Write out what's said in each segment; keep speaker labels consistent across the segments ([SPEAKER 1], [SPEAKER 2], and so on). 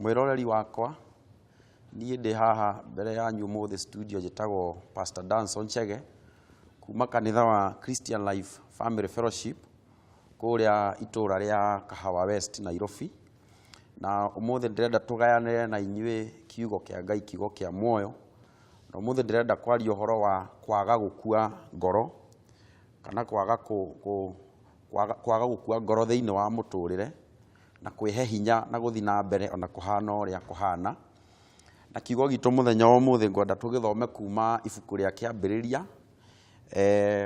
[SPEAKER 1] Mwĩroreri wakwa, niĩ ndĩ haha mbere yanyu ũmũthĩ studio njĩtagwo Pastor Danson Chege kuma kanitha wa Christian Life Family Fellowship kũrĩa itũra rĩa Kahawa West, Nairobi. Na ũmũthĩ ndĩrenda tũgayanĩre na inyuĩ kiugo kĩa Ngai, kiugo kĩa muoyo. Na ũmũthĩ ndĩrenda kwaria ũhoro wa kwaga gũkua ngoro kana kwaga kũ, kũ, kwaga, kwaga gũkua ngoro thĩinĩ wa mũtũrĩre na kwĩhe hinya na gũthiĩ na mbere ona kũhana ũrĩa kũhana. Na kiugo gitũ mũthenya wa ũmũthĩ ngwenda tũgĩthome kuma ibuku rĩa Kĩambĩrĩria,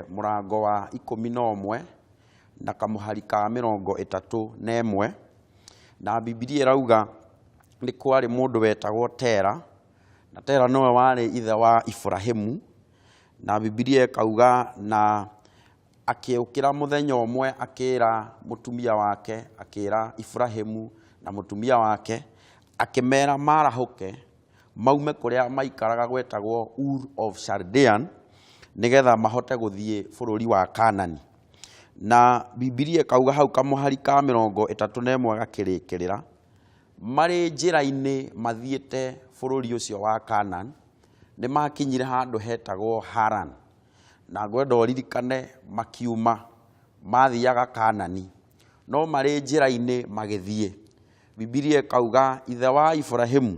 [SPEAKER 1] mũrango wa 11 na kamũhari ka 31. Na Bibilia ĩrauga nĩ kwarĩ mũndũ wetagwo Tera, na Tera nĩwe warĩ ithe wa Iburahĩmu. Na Bibilia ĩkauga na akĩũkĩra mũthenya ũmwe akĩra mũtumia wake, akĩra Iburahĩmu na mũtumia wake, akĩmera marahũke maume kũrĩa maikaraga gwetagwo Ur of Chaldean, nĩgetha mahote gũthiĩ bũrũri wa Kanani. Na Bibilia ĩkauga hau kamũhari ka 31 gakĩrĩkĩrĩra, marĩ njĩra-inĩ mathiĩte bũrũri ũcio wa Kanan, nĩ makinyire handũ hetagwo Haran. Na ngwenda ũririkane makiuma mathiaga Kanani, no marĩ njĩra-inĩ magĩthiĩ, Bibilia ĩkauga ithe wa Iburahĩmu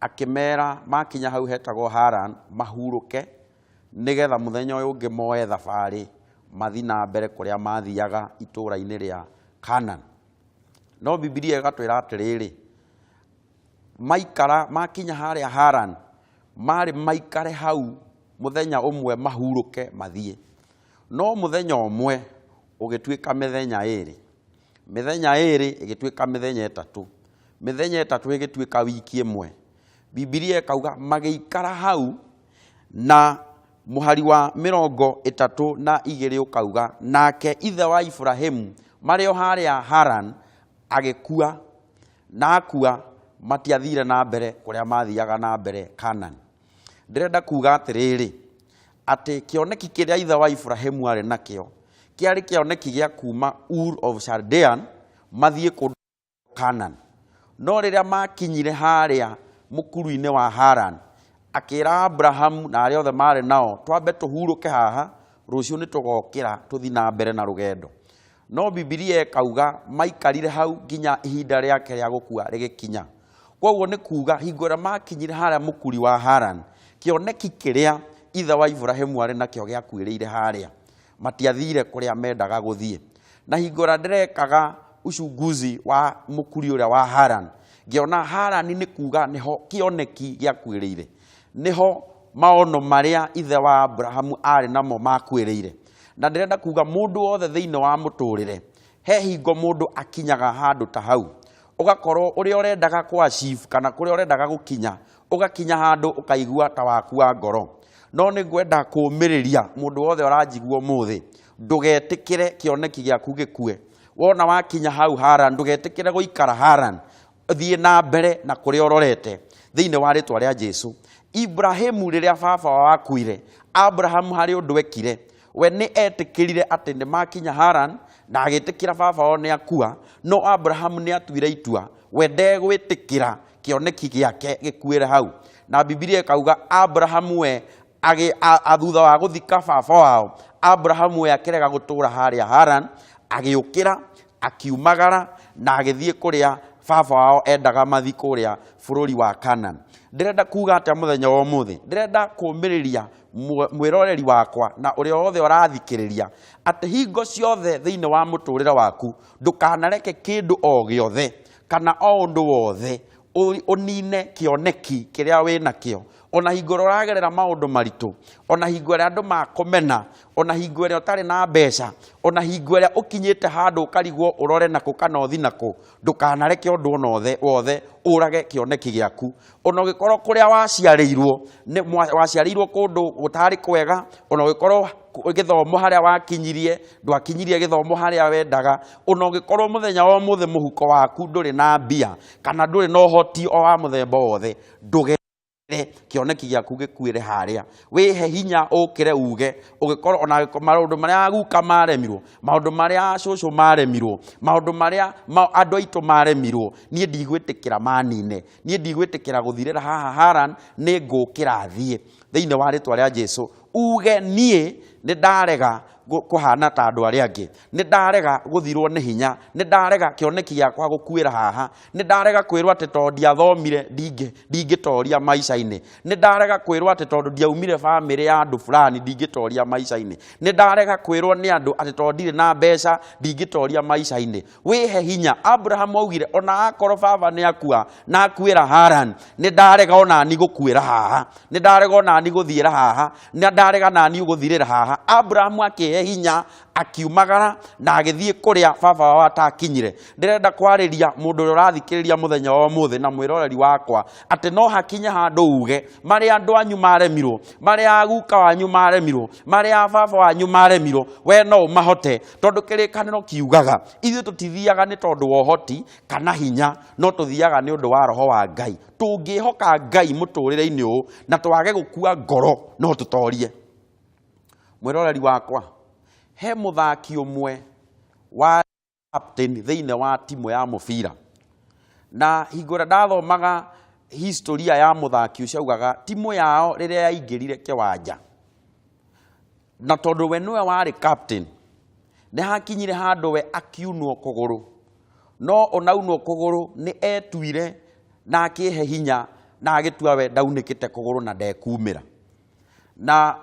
[SPEAKER 1] akĩmera makinya hau hetagwo Haran mahurũke, nĩgetha mũthenya ũyũ ũngĩ moe thabarĩ mathiĩ na mbere kũrĩa mathiaga itũũra-inĩ rĩa Kanan. No Bibilia ĩgatwĩra atĩrĩrĩ, maikara makinya harĩa Haran, marĩ maikare hau mũthenya ũmwe mahurũke mathiĩ. No mũthenya ũmwe ũgĩtuĩka mĩthenya ĩrĩ, mĩthenya ĩrĩ ĩgĩtuĩka mĩthenya ĩtatũ, mĩthenya ĩtatũ ĩgĩtuĩka wiki ĩmwe. Bibilia ĩkauga magĩikara hau, na mũhari wa 32 ũkauga nake ithe wa Iburahĩmu marĩ o harĩa Haran agĩkua, na akua matiathire na mbere kũrĩa mathiaga na mbere Kanan. Ndĩrenda kuga atĩrĩrĩ, atĩ kĩoneki kĩrĩa ithe wa Iburahĩmu arĩ nakĩo kĩarĩ kĩoneki gĩa kuma Ur of Chaldean mathiĩ kũndũ Kanan. No rĩrĩa makinyire harĩa mũkuru-inĩ wa Haran, akĩra Abrahamu na arĩa othe marĩ nao, twambe tũhurũke haha, rũciũ nĩ tũgokĩra tũthiĩ na mbere na rũgendo. No Bibilia ĩkauga maikarire hau nginya ihinda rĩake rĩa gũkua rĩgĩkinya. Koguo nĩ kuga hingo ĩrĩa makinyire harĩa mũkuri wa Haran, kĩoneki kĩrĩa ithe wa Iburahĩmu arĩ nakĩo gĩakuĩrĩire harĩa. Matiathire kũrĩa mendaga gũthiĩ. Na hingo ĩrĩa ndĩrekaga uchunguzi wa mũkuri ũrĩa wa Haran, ngĩona Haran nĩ kuga nĩho kĩoneki gĩakuĩrĩire, nĩho maono marĩa ithe wa Abrahamu arĩ namo makuĩrĩire. Na ndĩrenda kuga mũndũ wothe thĩinĩ wa mũtũrĩre, he hingo mũndũ akinyaga handũ ta hau, ũgakorwo ũrĩa ũrendaga kũ achieve kana kũrĩa ũrendaga gũkinya, ũgakinya handũ ũkaigua ta wakua ngoro. No nĩ ngwenda kũũmĩrĩria mũndũ wothe ũranjigua ũmũthĩ, ndũgetĩkĩre kĩoneki gĩaku gĩkue. Wona wakinya hau Haran, ndũgetĩkĩre gũikara Haran, thiĩ na mbere na kũrĩa ũrorete thĩinĩ wa rĩtwa rĩa Jesu. Ibrahimu rĩrĩa baba wao akuire, Abrahamu harĩ ũndũ ekire. We nĩ etĩkĩrire atĩ nĩ makinya Haran na agĩtĩkĩra baba wao nĩ akua, no Abrahamu nĩ atuire itua, we ndegwĩtĩkĩra kĩoneki gĩake gĩkuĩre hau. Na Bibilia ĩkauga Abrahamu we thutha wa gũthika baba wao, Abrahamu we akĩrega gũtũra harĩa Haran, agĩũkĩra akiumagara na agĩthiĩ kũrĩa baba wao endaga mathiĩ kũrĩa bũrũri wa Kanan. Ndĩrenda kuga atĩa mũthenya wa ũmũthĩ? Ndĩrenda kũũmĩrĩria mwĩroreri wakwa na ũrĩa wothe ũrathikĩrĩria atĩ hingo ciothe thĩinĩ wa mũtũrĩre waku ndũkanareke kĩndũ o gĩothe kana o ũndũ wothe ũnine kĩoneki kĩrĩa wĩ nakĩo. Ona hingo ĩrĩa ũragerera maũndũ maritũ, ona hingo ĩrĩa andũ makũmena, ona hingo ĩrĩa ũtarĩ na mbeca, ona hingo ĩrĩa ũkinyĩte handũ ũkarigwo ũrore nakũ kana ũthi nakũ, ndũkanareke ũndũ ona wothe ũrage kĩoneki gĩaku. Ona ũgĩkorwo kũrĩa waciarĩirwo, waciarĩirwo kũndũ gũtarĩ kwega, ona ũgĩkorwo gĩthomo harĩa wakinyirie, ndwakinyirie gĩthomo harĩa wendaga, ona ũgĩkorwo mũthenya wa ũmũthĩ mũhuko waku ndũrĩ na mbia, kana ndũrĩ na ũhoti o wa mũthemba wothe, ndũgere Kĩoneki gĩaku gĩkuĩre harĩa. Wĩhe hinya ũkĩre uge, ũgĩkorwo ona maũndũ marĩa guka maremirwo, maũndũ marĩa cũcũ maremirwo, maũndũ marĩa andũ aitũ maremirwo, niĩ ndigwĩtĩkĩra manine, niĩ ndigwĩtĩkĩra gũthirĩra haha Haran, nĩ ngũkĩra thiĩ thĩinĩ wa rĩtwa rĩa Jesu. Uge niĩ nĩ ndarega kũhana ta andũ arĩa angĩ, nĩ ndarega gũthirwo nĩ hinya, nĩ ndarega kĩoneki gĩakwa gũkuĩra haha, nĩ ndarega kwĩrwo atĩ tondũ ndiathomire ndingĩtoria maica-inĩ, nĩ ndarega kwĩrwo atĩ tondũ ndiaumire bamĩrĩ ya andũ fulani ndingĩtoria maica-inĩ, nĩ ndarega kwĩrwo nĩ andũ atĩ tondũ ndirĩ na mbeca ndingĩtoria maica-inĩ. Wĩhe hinya. Abraham augire ona akorwo baba nĩ akua na akuĩra Haran, nĩ ndarega onani gũkuĩra haha, nĩ ndarega onani gũthiĩra haha, nĩ ndarega nani gũthirĩra haha. Abraham akĩhe hinya, akiumagara na agĩthiĩ kũrĩa baba wao atakinyire. Ndĩrenda kwarĩria mũndũ ũrĩa ũrathikĩrĩria mũthenya wa ũmũthĩ na mwĩroreri wakwa atĩ no hakinye handũ uge marĩa andũ anyu maremirwo, marĩa guka wanyu maremirwo, marĩa baba wanyu maremirwo, we no ũmahote, tondũ kĩrĩkanĩro kiugaga ithuĩ tũtithiaga nĩ tondũ wa ũhoti kana hinya, no tũthiaga nĩ ũndũ wa roho wa Ngai. Tũngĩhoka Ngai mũtũrĩre-inĩ ũyũ na twage gũkua ngoro, no tũtorie. Mwĩroreri wakwa, he mũthaki ũmwe wa captain thĩinĩ wa timu ya mũbira, na hingo ĩrĩa ndathomaga historia ya mũthaki ũcio augaga timu yao rĩrĩa yaingĩrire kĩwanja, na tondũ we nĩwe warĩ captain, nĩ hakinyire handũ we akiunwo kũgũrũ, no onaunwo kũgũrũ nĩ etuire na akĩhe hinya na agĩtua we ndaunĩkĩte kũgũrũ na ndekumĩra. Na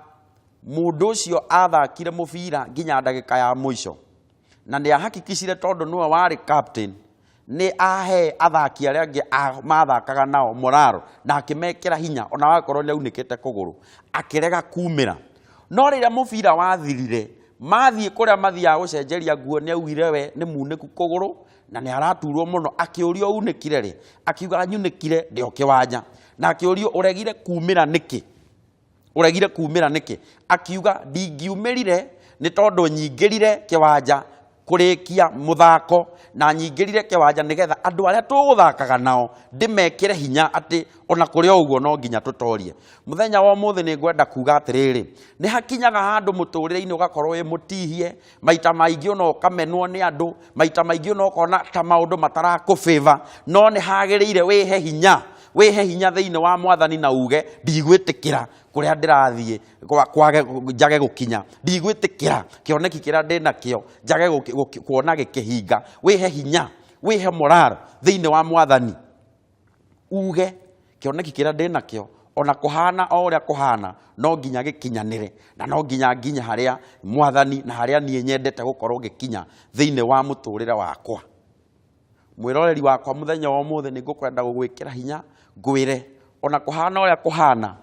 [SPEAKER 1] mũndũ ũcio athakire mũbira nginya ndagĩka ya mũico, na nĩ ahakikicire tondũ nĩwe warĩ captain, nĩ ahe athaki arĩa angĩ mathakaga nao moraro na akĩmekĩra hinya ona wakorwo nĩ aunĩkĩte kũgũrũ, akĩrega kumĩra. No rĩrĩa mũbira wathirire, mathiĩ kũrĩa mathiaga gũcenjeria nguo, nĩ augire we nĩ munĩku kũgũrũ na nĩ araturwo mũno. Akĩũrio unĩkire rĩ, akiuga nyunĩkire ndĩ o kĩwanja. Na akĩũrio ũregire kumĩra nĩkĩ, ũregire kumĩra nĩkĩ, akiuga ndingiumĩrire nĩ tondũ nyingĩrire kĩwanja kũrĩkia mũthako, na nyingĩrire kĩwanja nĩgetha andũ arĩa tũgũthakaga nao ndĩmekĩre hinya atĩ ona kũrĩ o ũguo no nginya tũtorie. Mũthenya wa ũmũthĩ nĩ ngwenda kuga atĩrĩrĩ, nĩ hakinyaga handũ mũtũrĩre-inĩ ũgakorwo wĩ mũtihie, maita maingĩ ona ũkamenwo nĩ andũ, maita maingĩ ona ũkona ta maũndũ matarakũbĩva, no nĩ hagĩrĩire wĩhe hinya, wĩhe hinya thĩinĩ wa mwathani na uge ndigwĩtĩkĩra kũrĩa ndĩrathiĩ kwage njage gũkinya, ndigwĩtĩkĩra kĩoneki kĩrĩa ndĩnakĩo njage kuona gĩkĩhinga. Wĩhe hinya, wĩhe morale thĩinĩ wa mwathani, uge kĩoneki kĩrĩa ndĩnakĩo ona kũhana o ũrĩa kũhana no nginya gĩkinyanĩre, na no nginya nginye harĩa mwathani na harĩa niĩ nyendete gũkorwo ngĩkinya thĩinĩ wa mũtũrĩre wakwa. Mwĩroreri wakwa, mũthenya wa ũmũthĩ nĩ ngũkwenda gũgwĩkĩra hinya, ngwĩre ona kũhana ũrĩa kũhana,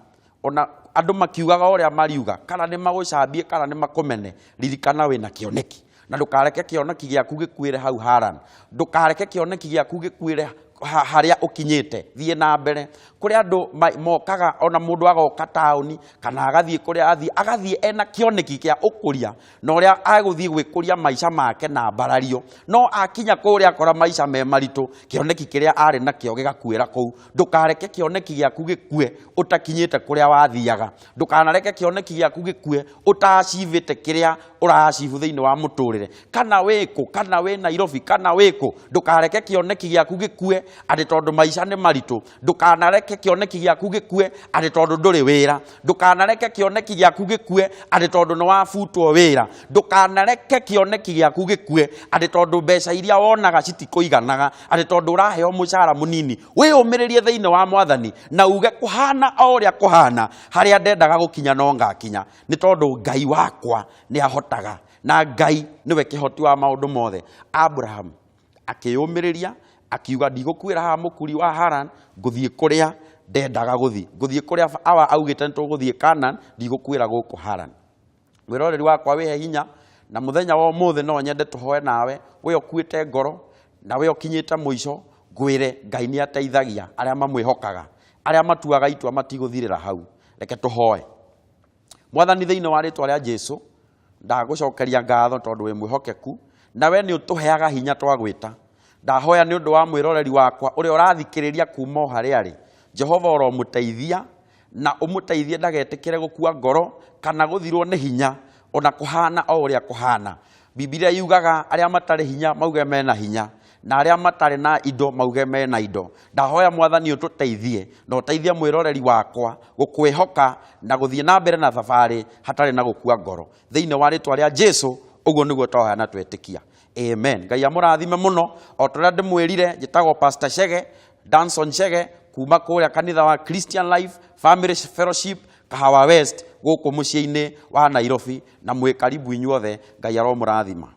[SPEAKER 1] ona andũ makiugaga ũrĩa mariuga, kana nĩ magũcambie kana nĩ makũmene, ririkana wĩna kĩoneki, na ndũkareke kĩoneki gĩaku gĩkuĩre hau Haran, ndũkareke kĩoneki gĩaku gĩkuĩre harĩa ũkinyĩte. Thiĩ na mbere. Kũrĩ andũ mokaga, ona mũndũ agoka taũni kana agathiĩ kũrĩa athiĩ, agathiĩ ena kĩoneki kĩa ũkũria na ũrĩa agũthiĩ gwĩkũria maica make na mbarario, no akinya kũrĩa akora maica me maritũ, kĩoneki kĩrĩa arĩ nakĩo gĩgakuĩra kũu. Ndũkareke kĩoneki gĩaku gĩkue ũtakinyĩte kũrĩa wathiaga, ndũkanareke kĩoneki gĩaku gĩkue ũtacivĩte kĩrĩa ũracibu thĩinĩ wa mũtũrĩre, kana wĩkũ, kana wĩ Nairobi, kana wĩkũ, ndũkareke kĩoneki gĩaku gĩkue atĩ tondũ maica nĩ maritũ, ndũkanareke kĩoneki gĩaku gĩkue atĩ tondũ ndũrĩ wĩra, ndũkanareke kĩoneki gĩaku gĩkue atĩ tondũ nĩ wabutwo wĩra, ndũkanareke kĩoneki gĩaku gĩkue atĩ tondũ mbeca iria wonaga citikũiganaga, atĩ tondũ ũraheo mũcara mũnini. Wĩyũmĩrĩrie thĩinĩ wa mwathani na uge kũhana o ũrĩa kũhana, harĩa ndendaga gũkinya no ngakinya, nĩ tondũ Ngai wakwa nĩ ahotaga, na Ngai nĩwe kĩhoti wa maũndũ mothe. Abraham akĩyũmĩrĩria akiuga ndigũkuĩra haha mũkuri wa Haran, ngũthiĩ kũrĩa ndendaga gũthiĩ, ngũthiĩ kũrĩa awa augĩte nĩ tũgũthiĩ Canaan, ndigũkuĩra gũkũ Haran. Mwĩroreri wakwa, wĩhe hinya, na mũthenya wa ũmũthĩ no nyende tũhoe nawe, we ũkuĩte ngoro na we ũkinyĩte mũico, ngwĩre Ngai nĩ ateithagia arĩa mamwĩhokaga, arĩa matuaga itua matigũthirĩra hau. Reke tũhoe. Mwathani, thĩinĩ wa rĩtwa rĩa Jesu, ndagũcokeria ngatho tondũ wĩ mwĩhokeku, na we nĩ ũtũheaga hinya twagwĩta. Ndahoya nĩ ũndũ wa mwĩroreri wakwa ũrĩa ũrathikĩrĩria kuma o harĩa arĩ, Jehova ũromũteithia Na ũmũteithie ndagetĩkĩre gũkua ngoro kana gũthirwo nĩ hinya ona kũhana o ũrĩa kũhana. Bibilia yugaga arĩa matarĩ hinya mauge mena hinya, na arĩa matarĩ na indo mauge mena indo. Ndahoya Mwathani ũtũteithie na ũteithie mwĩroreri wakwa gũkwĩhoka na gũthiĩ na mbere na thabarĩ hatarĩ na gũkua ngoro. Thĩinĩ wa rĩtwa rĩa Jesu, ũguo nĩguo twahoya na twetĩkia. Amen. Ngai amũrathime mũno. O ta ũrĩa ndĩmwĩrire, njĩtagwo Pastor Chege, Danson Chege, kuma kũrĩa kanitha wa Christian Life Family Fellowship, Kahawa West, gũkũ mũciĩ-inĩ wa Nairobi, na mwĩ karibu inyuothe. Ngai aromũrathima.